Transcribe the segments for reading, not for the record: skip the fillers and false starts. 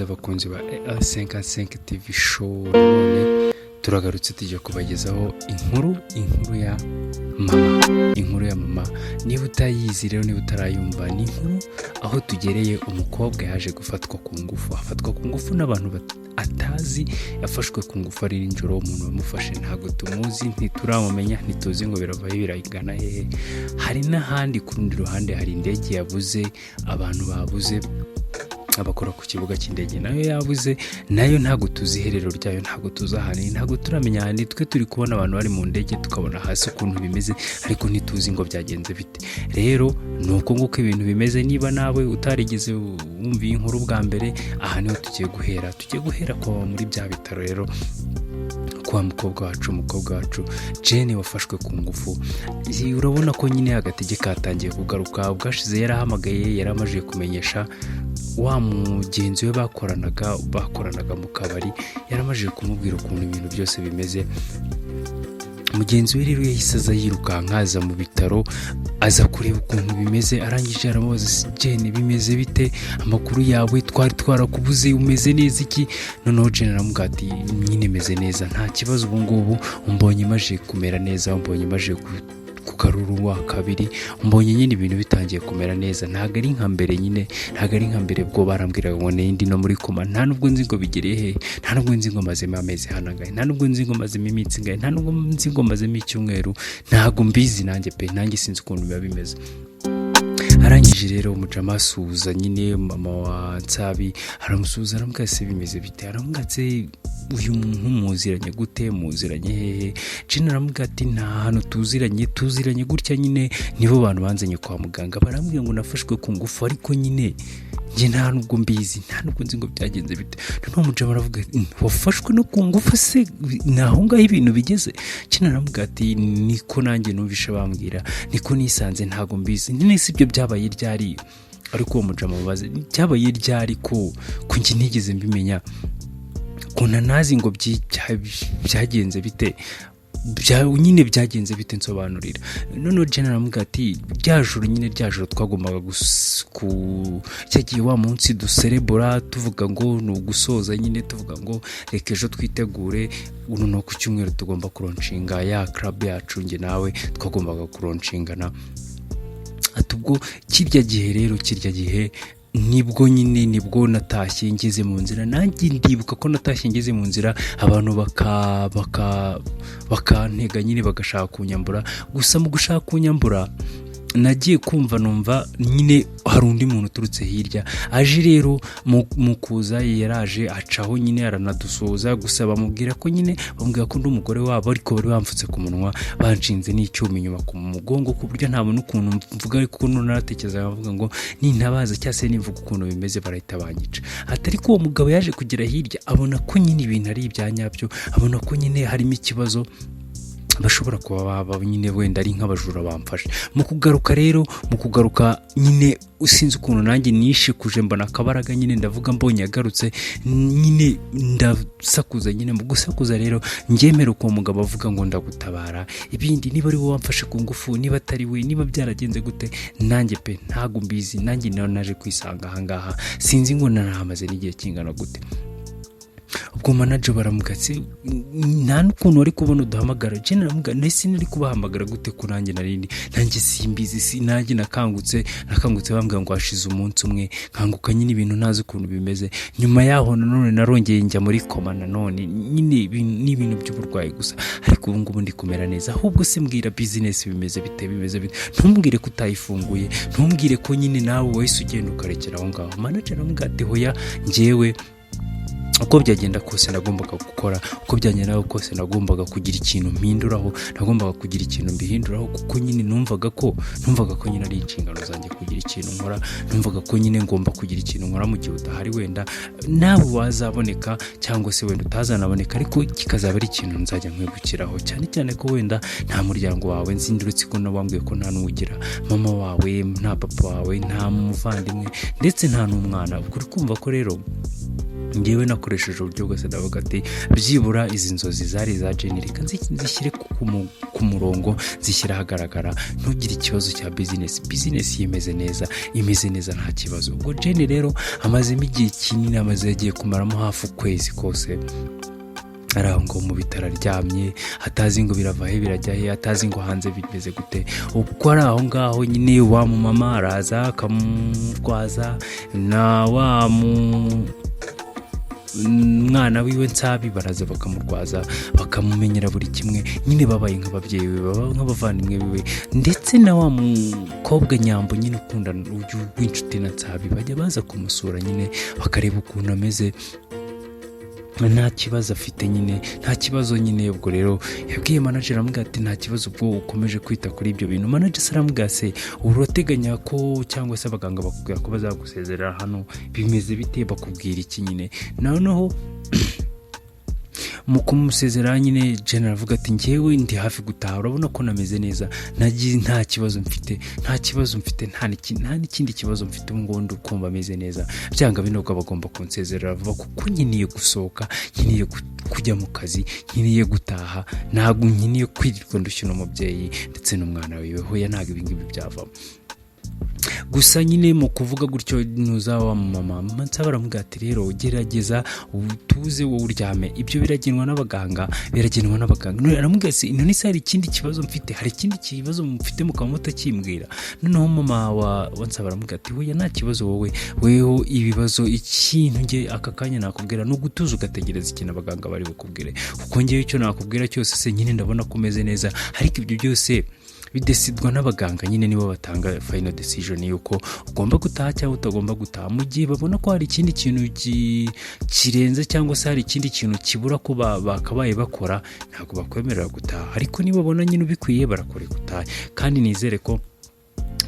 Ikaze abakunzi ba A55 TV Show. Nanone turagarutse, tujya kubagezaho inkuru ya mama, inkuru ya mama. Niba utayizi rero, niba utarayumva, ni inkuru aho tugereye umukobwa yaje gufatwa ku ngufu, afatwa ku ngufu n'abantu atazi. Yafashwe ku ngufu ari nijoro. Umuntu wamufashe ntabwo tumuzi, ntituramumenya, ntituzi ngo birava he, biragana hehe. Hari n'ahandi ku rundi ruhande hari indege yabuze, abantu babuze, abakora ku kibuga cy'indege nayo yabuze, nayo ntabwo tuzi iherero ryayo, ntabwo tuzi ahantu iri, ntabwo turamenya ahantu iri. Twe turi kubona abantu bari mu ndege, tukabona hasi ukuntu bimeze, ariko ntituzi ngo byagenze bite. Rero ni uko nguko ibintu bimeze. Niba nawe utarigeze wumva iyi nkuru bwa mbere, aha niho tugiye guhera. Tugiye guhera kwa muri bya bitaro rero, kwa mukobwa wacu, umukobwa wacu Jane wafashwe ku ngufu. Urabona ko nyine agatege katangiye kugaruka. Ubwashize yarahamagaye, yari amaze kumenyesha wa mugenzi we bakoranaga mu kabari, yaramaze kumubwira ukuntu ibintu byose bimeze. Mugenzi we rero yahise aza yirukanka, aza mu bitaro, aza kureba ukuntu bimeze. Arangije aramubaza: "Se, Jane, bimeze bite? Amakuru yawe, twari twarakubuze, umeze neza iki?" Noneho Jane aramubwira ati: "Nyine meze neza, nta kibazo. Ubu ngubu umbonye maje kumera neza, umbonye maje kugarura uwa kabiri, mbonye nyine ibintu bitangiye kumera neza. Ntabwo ari nka mbere nyine, ntabwo ari nka mbere. Bwo barambwiraga ngo ndi no muri koma, nta nubwo nzi ngo bigereye hehe, nta nubwo nzi ngo mazemo amezi hanagaye, nta nubwo nzi ngo mazemo iminsi ingahe, nta nubwo nzi ngo mazemo icyumweru, ntabwo mbizi nanjye pe, nanjye sinzi ukuntu biba bimeze." Arangije rero umujama asuhuza nyine mama wa Nsabi, aramusuhuza, aramubwira: "Se bimeze bite?" Aramubwira ati: "Uyu muntu muziranye gute? Muziranye hehe?" Jane aramubwira ati: "Nta hantu tuziranye, tuziranye gutya nyine, nibo bantu banzanye kwa muganga, barambwira ngo nafashwe ku ngufu, ariko nyine njye nta nubwo mbizi, nta nubwo nzi ngo byagenze bite." Noneho umujama aravuga ati: "Wafashwe no ku ngufu se? Ni aho ngaho ibintu bigeze?" Jane aramubwira ati: "Niko nanjye numvishe bambwira, niko nisanze, ntabwo mbizi." "None se ibyo byabaye ryari?" Ariko uwo mujama amubaza: "Byabaye ryari ko njye ntigeze mbimenya, ko ntanazi ngo byagenze bite? Nyine byagenze bite? Nsobanurira." Noneho Jane aramubwira ati: "Rya joro nyine, rya joro twagombaga ku cyagiye wa munsi duserebura, tuvuga ngo ni ugusoza nyine, tuvuga ngo reka ejo twitegure, noneho ku cyumweru tugomba kulaunchinga ya club yacu, njye nawe twagombaga kulaunchingana." Ati: "Ubwo kirya gihe rero, kirya gihe nibwo nyine, nibwo natashye ngeze mu nzira. Nanjye ndibuka ko natashye ngeze mu nzira, abantu baka baka bakantega nyine, bagashaka kunyambura. Gusa mu gushaka kunyambura, nagiye kumva numva nyine hari undi muntu uturutse hirya aje. Rero mu kuza yaraje acaho nyine, aranadusuhuza gusa, bamubwira ko nyine, bamubwira ko undi umugore wabo, ariko bari bamfutse ku munwa, banshinze n'icyuma inyuma ku mugongo, ku buryo ntabona ukuntu mvuga. Ariko naratekerezaga bavuga ngo nintabaza cyangwa se nimvuga ukuntu bimeze, barahita banyica." Ati: "Ariko uwo mugabo yaje kugera hirya, abona ko nyine ibintu ari ibya nyabyo, abona ko nyine harimo ikibazo, bashobora kuba baba nyine wenda ari nk'abajura bamfashe. Mu kugaruka rero, mu kugaruka nyine, usinzi ukuntu nanjye nishikuje, mbona akabaraga nyine, ndavuga, mbonye agarutse nyine ndasakuza nyine. Mu gusakuza rero, ngemera uko uwo mugabo avuga ngo ndagutabara, ibindi niba ari wowe wamfashe ku ngufu, niba atari we, niba byaragenze gute, nanjye pe ntabwo mbizi. Nanjye nawe naje kwisanga ahangaha, sinzi ngo narahamaze n'igihe kingana gute." Ubwo manager baramubwira: "Nta n'ukuntu wari kubona uduhamagara?" Jane aramubwira: "Nahise nari kubahamagara gute ko nanjye narindi, nanjye simbizi? Si nanjye nakangutse bambwira ngo hashize umunsi umwe, nkanguka nyine ibintu ntazi ukuntu bimeze. Nyuma yaho nanone narongeye njya muri koma nanone nyine, ni ibintu by'uburwayi gusa, ariko ubu ngubu ndi kumera neza. Ahubwo se mbwira, business bimeze bite? Bimeze bite? Ntumbwire ko utayifunguye, ntumbwire ko nyine nawe wahise ugenda ukarekera aho ngaho." Manager aramubwira ati: "Hoya, njyewe uko byagenda kose nagombaga gukora, uko byagenda kose nagombaga kugira ikintu mpinduraho, nagombaga kugira ikintu mbihinduraho, kuko nyine numvaga ko nyine ari inshingano zanjye kugira ikintu nkora. Numvaga ko nyine ngomba kugira ikintu nkora mu gihe udahari, wenda nawe wazaboneka cyangwa se wenda utazanaboneka, ariko kikazaba ari ikintu nzajya nkwibukiraho, cyane cyane ko wenda nta muryango wawe nzi, uretse ko wambwiye ko nta n'uwugira, mama wawe, nta papa wawe, nta muvandimwe, ndetse nta n'umwana. Ubwo uri kumva ko rero Ngewe nakoresheje uburyo bwose, ndavuga ati byibura izi nzozi zari iza Jane, reka nzishyire ku murongo, nzishyire ahagaragara. Ntugire ikibazo cya business, business imeze neza, imeze neza, nta kibazo. Ubwo Jane rero amazemo igihe kinini, amaze yagiye kumaramo hafi ukwezi kose ari aho ngo mu bitaro aryamye, atazi ngo birava he birajya he, atazi ngo hanze bimeze gute. Ubwo ari aho ngaho nyine, wa mumama araza akamurwaza, na wa mwana wiwe Nsabi baraza bakamurwaza, bakamumenyera buri kimwe. Nyine babaye nk'ababyeyi be, baba nk'abavandimwe biwe, ndetse na wa mukobwa Nyambo nyine ukundana w'inshuti na Nsabi, bajya baza kumusura nyine bakareba ukuntu ameze, nta kibazo afite nyine, nta kibazo nyine. Ubwo rero yabwiye manager, aramubwira ati nta kibazo, ubwo ukomeje kwita kuri ibyo bintu. Manager se aramubwira, se urateganya ko cyangwa se abaganga bakubwira ko bazagusezerera hano, bimeze bite? Bakubwira iki nyine? Noneho mu kumusezera nyine, Jane aravuga ati ngewe ndi hafi gutaha, urabona ko nameze neza, nta kibazo mfite, nta kibazo mfite, nta n'ikindi kibazo mfite. Ubu ngubu ndi kumva ameze neza. Byanga binubwo bagomba kunsezerera vuba, kuko nkeneye gusohoka, nkeneye kujya mu kazi, nkeneye gutaha, ntabwo nkeneye kwirirwa ndushya n'umubyeyi ndetse n'umwana wiwe. Hoya, ntabwo ibi ngibi byavamo. Gusa nyine mu kuvuga gutyo, nuza wa mama nsaba aramubwira ati rero gerageza utuze, wowe uryame, ibyo biragenwa n'abaganga, biragenwa n'abaganga. None aramubwira ati none se hari ikindi kibazo mfite? Hari ikindi kibazo mufite mukaba mutakimbwira? Noneho mama wa Nsaba aramubwira ati hoya, nta kibazo, wowe weho ibibazo, ikintu nge aka kanya nakubwira ni ugutuza ugategereza ikintu abaganga bari bukubwire, kuko ngewe icyo nakubwira cyose se nyine ndabona ko umeze neza, ariko ibyo byose bidecidwa n'abaganga nyine, nibo batanga final decision yuko ugomba gutaha cyangwa utagomba gutaha. Mu gihe babona ko hari ikindi kintu kirenze cyangwa se hari ikindi kintu kibura ko bakabaye bakora, ntabwo bakwemerera gutaha, ariko niba babona nyine ubikwiye barakureka gutaha. Kandi nizere ko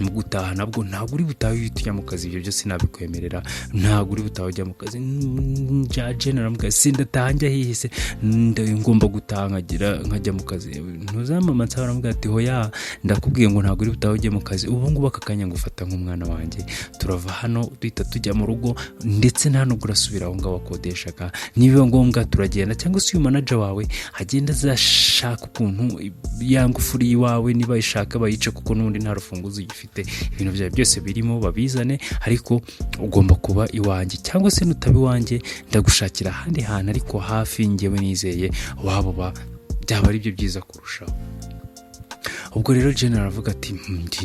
mu gutaha nabwo ntabwo uri butahe uhita ujya mu kazi, ibyo byose nabikwemerera, ntabwo uri butahe ujya mu kazi. Jane aramubwira, sindataha njya hehe se? Ngomba gutaha nkagira nkajya mu kazi. Ntuzamama nsaba aramubwira ati hoya, ndakubwiye ngo ntabwo uri butahe ujye mu kazi. Ubu ngubu aka kanya ngufata nk'umwana wanjye, turava hano duhita tujya mu rugo, ndetse nta nubwo urasubira aho ngaho wakodeshaga. Nibiba ngombwa turagenda, cyangwa se uyu manager wawe agenda azashaka ukuntu ya ngufuri iwawe niba ishaka bayice, kuko n'ubundi nta rufunguzo ugifite, ibintu byawe byose birimo babizane, ariko ugomba kuba iwanjye, cyangwa se nutaba iwanjye ndagushakira ahandi hantu, ariko hafi ngewe nizeye wabo byaba ari byo byiza kurushaho. Ubwo rero Jane aravuga ati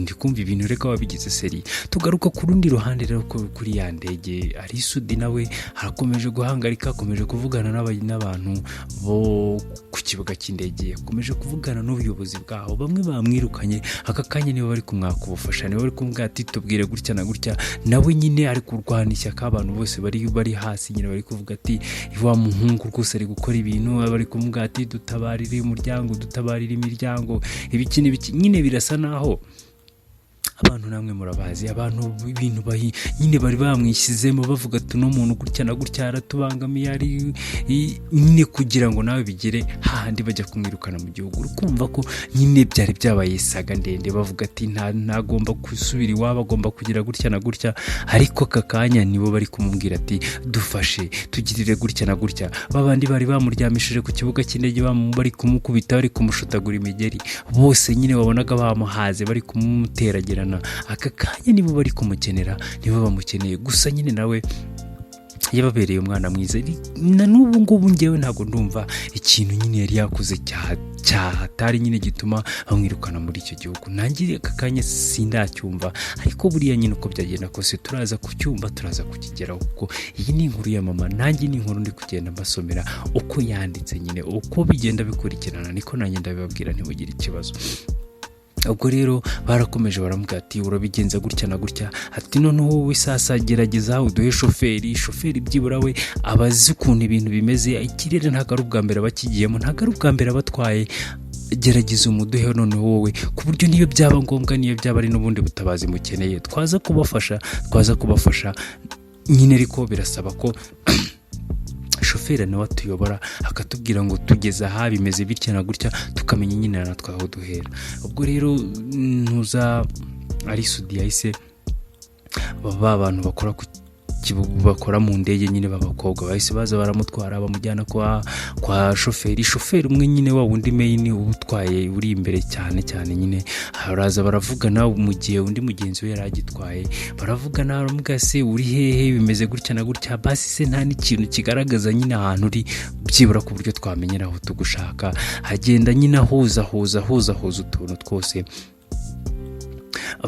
ndi kumva ibintu, reka wabigize seri. Tugaruka ku rundi ruhande rero, kuri ya ndege, ari Sudi nawe arakomeje guhangarika, akomeje kuvugana n'abantu bo ku kibuga cy'indege, akomeje kuvugana n'ubuyobozi bwaho. Bamwe bamwirukanye aka kanya niba bari kumwaka ubufasha, niba bari kumubwira ati tubwire gutya na gutya. Nawe nyine ari kurwana ishyaka, abantu bose bari hasi nyine bari kuvuga ati wa muhungu rwose ari gukora ibintu, bari kumubwira ati dutabarire umuryango, dutabarire imiryango, ibiki n'ibiki. Nyine birasa naho abantu, namwe murabazi, abantu ibintu nyine bari bamwishyizemo, bavuga ati uno muntu gutya na gutya aratubangamiye, ari nyine kugira ngo nawe bigere hahandi bajya kumwirukana mu gihugu. Uri kumva ko nyine byari byabaye saga ndende, bavuga ati ntagomba gusubira iwabo, agomba kugira gutya na gutya. Ariko aka kanya nibo bari kumubwira ati dufashe, tugirire gutya na gutya. Babandi bari bamuryamishije ku kibuga cy'indege, bari kumukubita, bari kumushotagura imigeri, bose nyine wabonaga bamuhaze, bari kumuteragirana, aka kanya nibo bari kumukenera, nibo bamukeneye. Gusa nyine nawe yababereye umwana mwiza. Na n'ubu ngubu ngewe ntabwo ndumva ikintu nyine yari yakoze cyahatari nyine gituma bamwirukana muri icyo gihugu. Nanjye aka kanya sindacyumva, ariko buriya nyine uko byagenda kose turaza kucyumva, turaza kukigeraho, kuko iyi ni inkuru ya mama, nanjye ni inkuru ndi kugenda mbasomera uko yanditse nyine, uko bigenda bikurikirana niko nanjye ndabibabwira, ntimugire ikibazo. Ubwo rero barakomeje baramubwira ati urabigenza gutya na gutya, ati noneho wowe sasa gerageza uduhe shoferi, shoferi byibura we aba azi ukuntu ibintu bimeze, ikirere ntabwo ari ubwa mbere abakigiyemo, ntabwo ari ubwa mbere abatwaye, gerageza umuduhe noneho wowe, ku buryo niyo byaba ngombwa, niyo byaba ari n'ubundi butabazi mukeneye, twaza kubafasha, twaza kubafasha nyine, ariko birasaba ko shoferi nawe atuyobora, akatubwira ngo tugeze aha bimeze bitya na gutya, tukamenya nyine natwe aho duhera. Ubwo rero ntuza ari Sudi yahise ba bantu bakora ku kibuga cy'indege bahita bamubwira ati rero bakora mu ndege nyine b'abakobwa bahise baza baramutwara, bamujyana kwa shoferi. Shoferi umwe nyine, wa wundi main uba utwaye, uri imbere cyane cyane nyine. Baraza baravugana mu gihe undi mugenzi we yari agitwaye. Baravugana, baramubwira: "Se uri hehe? Bimeze gutya na gutya. Basi se nta n'ikintu kigaragaza nyine ahantu uri, byibura ku buryo twamenyera aho tugushaka?" Agenda nyine ahuza ahuza ahuza ahuza utuntu twose,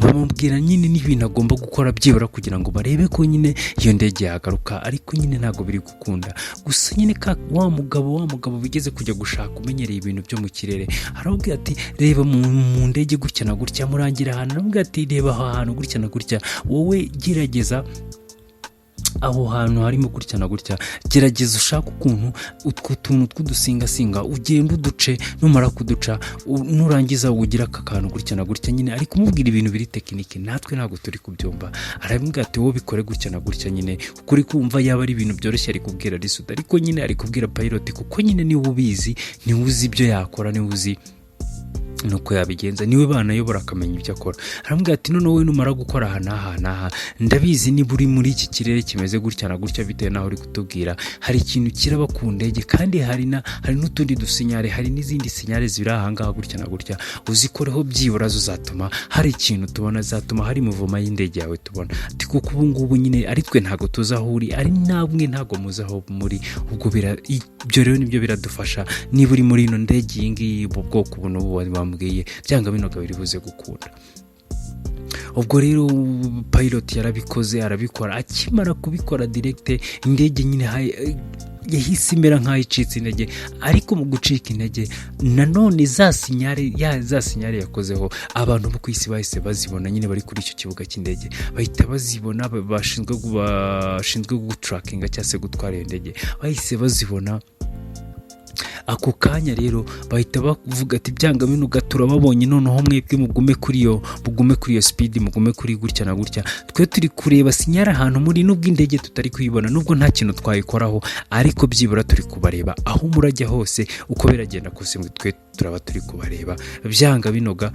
bamubwira nyine n'ibintu agomba gukora byibura kugira ngo barebe ko nyine iyo ndege yagaruka, ariko nyine ntabwo biri gukunda. Gusa nyine ka wa mugabo bigeze kujya gushaka, umenyereye ibintu byo mu kirere, aramubwira ati: "Reba mu ndege gutya na gutya." Murangira ahantu, aramubwira ati: "Reba aho hantu gutya na gutya, wowe gerageza aho hantu harimo gutya na gutya, gerageza ushake ukuntu utwo tuntu tw'udusingasinga ugenda uduce, numara kuduca nurangiza ugira aka kantu gutya na gutya." Nyine ari kumubwira ibintu biri technique, natwe ntabwo turi kubyumva. Aramubwira ati: "Wowe bikore gutya na gutya." Nyine kuko uri kumva yaba ari ibintu byoroshye ari kubwira Risuda, ariko nyine ari kubwira pilot, kuko nyine niwe ubizi, niwe uzi ibyo yakora, niwe uzi nuko yabigenza, niwe banayobora akamenya ibyo akora. Aramubwira ati: "Noneho wowe numara gukora aha n'aha n'aha, ndabizi niba uri muri iki kirere kimeze gutya na gutya, bitewe n'aho uri kutubwira, hari ikintu kiraba ku ndege, kandi hari n'utundi dusignal, hari n'izindi signal ziri aha ngaha gutya na gutya, uzikoreho byibura, zo zatuma hari ikintu tubona, zatuma hari mouvement y'indege yawe tubona." Ati: "Kuko ubu ngubu nyine ari twe ntabwo tuzi aho uri, ari namwe ntabwo muzi aho muri. Ubwo ibyo rero nibyo biradufasha. Niba uri muri ino ndege iyi ngiyi, ubu bwoko ubu n'ubu wambwiye, byanga binoga biri buze gukunda." Ubwo rero pilot yarabikoze, arabikora. Akimara kubikora direct, indege nyine yahise imera nk'aho icitse intege. Ariko mu gucika intege nanone, za signal ya za signal yakozeho, abantu bo ku isi bahise bazibona nyine, bari kuri icyo kibuga cy'indege bahita bazibona. Bashinzwe gutrackinga cyangwa se gutwara iyo ndege bahise bazibona ako kanya. Rero bahita bavuga ati: "Byanga binuga turababonye. Noneho mwebwe mugume kuri iyo speed, mugume kuri gutya na gutya. Twe turi kureba signal ahantu muri, nubwo indege tutari kuyibona, nubwo nta kintu twayikoraho, ariko byibura turi kubareba aho murajya hose. Uko biragenda kose twe turaba turi kubareba. Byanga binoga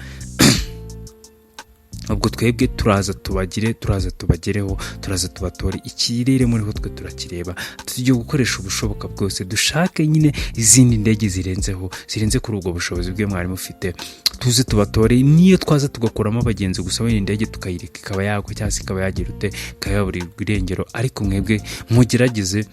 ubwo twebwe turaza tubagire, turaza tubagereho, turaza tubatore. Ikirere muriho twe turakireba. Tugiye gukoresha ubushoboka bwose, dushake nyine izindi ndege zirenzeho, zirenze kuri ubwo bushobozi bwe mwari mufite, tuze tubatore. Niyo twaza tugakuramo abagenzi gusa, wenda indege tukayireka ikaba yagwa cyangwa se ikaba yagira ute, ikaba yaburirwa irengero, ariko mwebwe mugerageze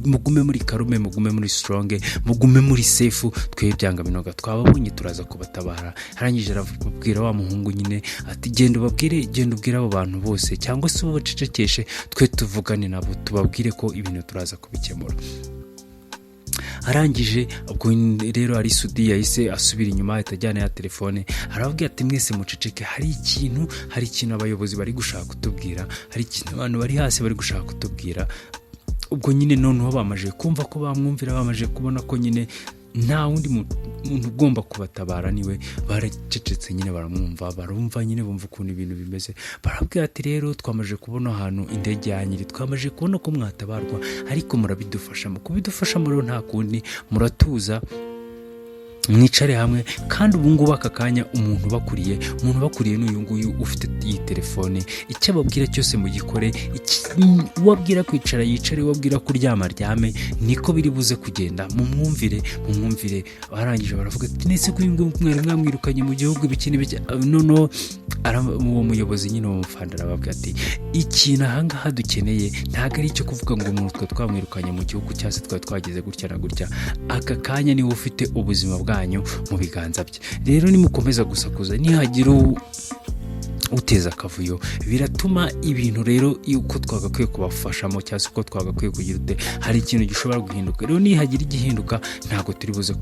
mugume muri calm, mugume muri strong, mugume muri safe. Twe byanga binoga twababonye, turaza kubatabara." Arangije arabwira wa muhungu nyine ati: "Genda ubabwire, genda ubwire abo bantu bose, cyangwa se ubacecekeshe, twe tuvugane nabo, tubabwire ko ibintu turaza kubikemura." Arangije ubwo rero ari Sudi yahise asubira inyuma, ahita ajyana ya telefone, arababwira ati: "Mwese muceceke, hari ikintu abayobozi bari gushaka kutubwira, hari ikintu abantu bari hasi bari gushaka kutubwira." Ubwo nyine noneho bamaze kumva ko bamwumvira, bamaze kubona ko nyine nta wundi muntu ugomba kubatabara niwe, baracecetse nyine baramwumva. Barumva nyine, bumva ukuntu ibintu bimeze. Barabwira ati: "Rero twamaze kubona ahantu indege yanyiri, twamaze kubona ko mwatabarwa, ariko murabidufashamo. Kubidufashamo rero nta kundi, muratuza mwicare hamwe. Kandi ubu ngubu aka kanya umuntu ubakuriye ni uyu nguyu ufite iyi telefone. Icyo ababwira cyose mugikore. Uwabwira kwicara yicare, uwabwira kuryama aryame, niko biri buze kugenda. Mumwumvire, mumwumvire." Barangije baravuga ati: "Nese ko uyu nguyu mwari mwamwirukanye mu gihugu, ibiki n'ibiki?" Noneho uwo muyobozi nyine, uwo mufanda, arababwira ati: "Ikintu ahangaha dukeneye ntabwo ari icyo kuvuga ngo umuntu twe twamwirukanye mu gihugu cyangwa se twari twagize gutya na gutya. Aka kanya niwe ufite ubuzima bwanyu mu biganza bye. Rero nimukomeza gusakuza, nihagira uteza akavuyo, biratuma ibintu rero uko twagakwiye kubafashamo cyangwa se uko twagakwiye kugira ute, hari ikintu gishobora guhinduka. Rero nihagira igihinduka, ntabwo turi buze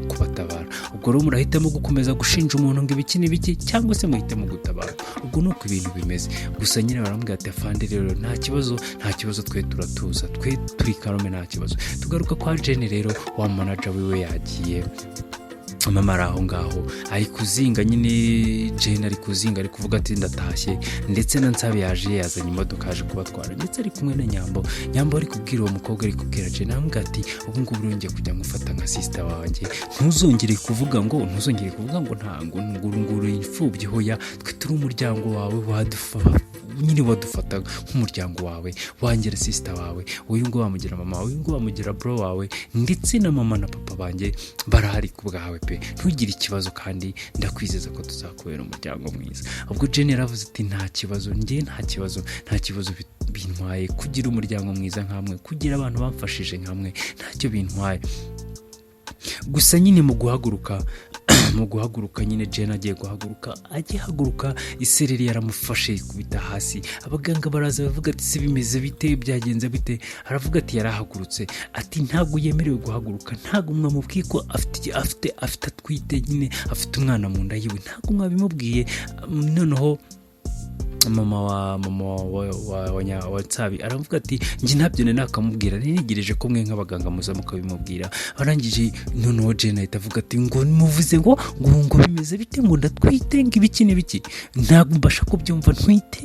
kubatabara. Ubwo rero murahitamo gukomeza gushinja umuntu ngo ibiki n'ibiki, cyangwa se muhitemo gutabara. Ubwo ni uko ibintu bimeze." Gusa nyine baramubwira ati: "Afande, rero nta kibazo, nta kibazo, twe turatuza, twe turi calm, nta kibazo." Tugaruka kwa Jene rero, wa manager wiwe yagiye, mama ari aho ngaho ari kuzinga nyine. Jane ari kuzinga, ari kuvuga ati: "Ndatashye." Ndetse na Nsabe yaje, yazanye imodoka, yaje kubatwara, ndetse ari kumwe na Nyambo. Nyambo ari kubwira uwo mukobwa, ari kubwira Jane, aramubwira ati: "Ubu ngubu rero ngiye kujya ngufata nka sister wanjye. Ntuzongere kuvuga ngo ntabwo nguru nguru imfubyi. Hoya, twe turi umuryango wawe, wadufa Nyine wadufata nk'umuryango wawe, wangira sister wawe, uyu nguyu wamugira mama wawe, uyu nguyu wamugira bro wawe, ndetse na mama na papa banjye barahari ku bwawe pe. Ntugire ikibazo, kandi ndakwizeza ko tuzakubera umuryango mwiza." Ubwo Jane yaravuze ati: "Nta kibazo, njye nta kibazo, nta kibazo bintwaye kugira umuryango mwiza nkamwe, kugira abantu bamfashije nkamwe, ntacyo bintwaye." Gusa nyine mu guhaguruka nyine Jane agiye guhaguruka, agihaguruka isereri yaramufashe, yikubita hasi. Abaganga baraza, bavuga ati: "Se bimeze bite? Byagenze bite?" Aravuga ati yarahagurutse, ati: "Ntabwo yemerewe guhaguruka. Ntabwo mwamubwiye ko afite atwite nyine, afite umwana mu nda yiwe? Ntabwo mwabimubwiye?" Noneho mama wa Nsabi aravuga ati: "Njye ntabyo nari nakamubwira, ntegereje ko mwe nk'abaganga muza mukabimubwira." Arangije noneho Jane ahita avuga ati: "Ngo muvuze ngo bimeze bite? Ngo ndatwite? Ngo ibiki n'ibiki? Ntabwo mbasha kubyumva. Ntwite?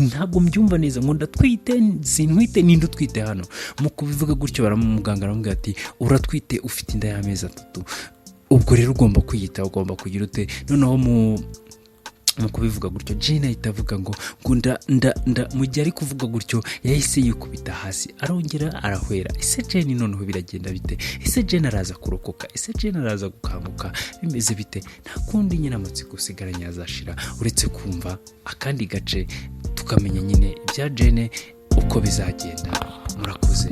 Ntabwo mbyumva neza. Ngo ndatwite? Sintwite? Ninde utwite hano?" Mu kubivuga gutyo, baramuganga aramubwira ati: "Uratwite, ufite inda y'amezi 3. Ubwo rero ugomba kwiyitaho, ugomba kugira ute." Noneho mu kubivuga gutyo, Jane ahita avuga ngo nda nda nda. Mu gihe ari kuvuga gutyo, yahise yikubita hasi, arongera arahwera. Ese Jane noneho biragenda bite? Ese Jane araza kurokoka? Ese Jane araza gukanguka? Bimeze bite? Nta kundi nyine, amatsiko usigaranye yazashira uretse kumva akandi gace, tukamenya nyine ibya Jane uko bizagenda. Murakoze.